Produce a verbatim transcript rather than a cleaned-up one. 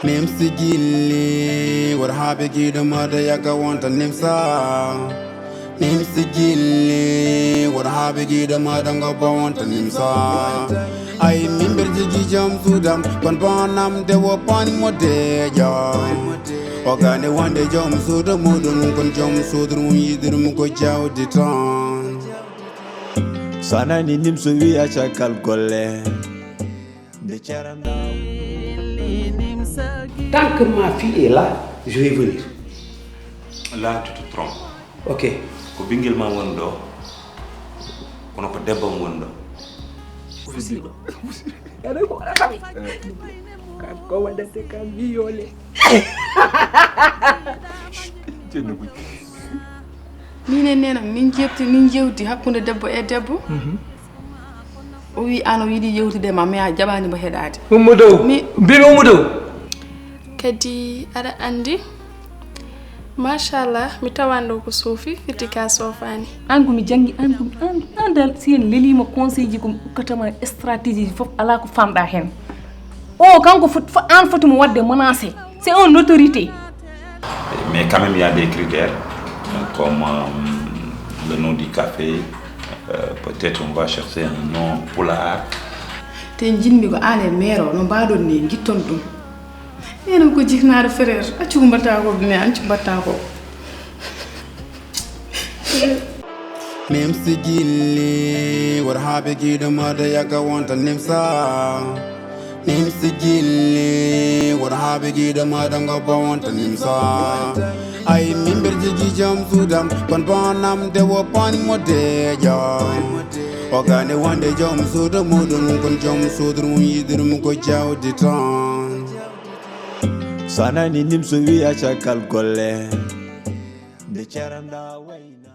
Nimsi gilli, wor habe gido mada yaka wonta nimsa. Nimsi gilli, wor habe gido mada ngo ba wonta nimsa. Ay mimber jigi jam sudam, kon banam de wo pan mo de ja. Ogane wande jam sudo mudun, kon jam sudur mun yidur mu ko jaw di tan. Sanani nimso wi a cakal golle. Nde caranda. Tant que ma fille est là, je vais venir. Là, tu te trompes. Ok. Ko ɓinngel ma woni ɗo, kono ko debbo am woni ɗo. Musiba. Musiba. Aɗa ko waɗata mi. Kam ko waɗata kam mi yole. Ceerno Buy. Minen nena min jebti min jewti hakkunde debbo e debbo. O wi an o yiɗi yewtude ma, mais a jaɓani mo heɗade. Ummu dow. Mi- Mbimi ummu dow. Kadi aɗa anndi, machallah, mi tawan ɗo ko soofi firti ka soofani. An ko mi janngi, an ko an, an dal si en lelima conseil ji ko mi ukkatama stratégie ji fof ala ko famɗa hen. O kanko fot- fo- an foti mo wadde menacé. C'est une autorité. Mais quand même, il y a des critères, euh, comme euh, le nom du café. Euh, peut-être on va chercher un nom pulaar. Te jinmi ko an e meero no mbaɗon ni gitton ɗum. Enen ko jiknaɗo frère, accu ko mbatta ko, mais an cu mbatta ko. Nimsi gilli, wor habe gido mada yaka wonta nimsa. Nimsi gilli, wor habe gido mada ngo ba wonta nimsa. Ay mimber jigi jam sudam, kon banam de wo pan mo de ja. Ogane wande jam sudo mudun, kon jam sudur mu yidur mu ko jawdi tan. Sanani nimso wi a cakal golle. Nde caranda wayna.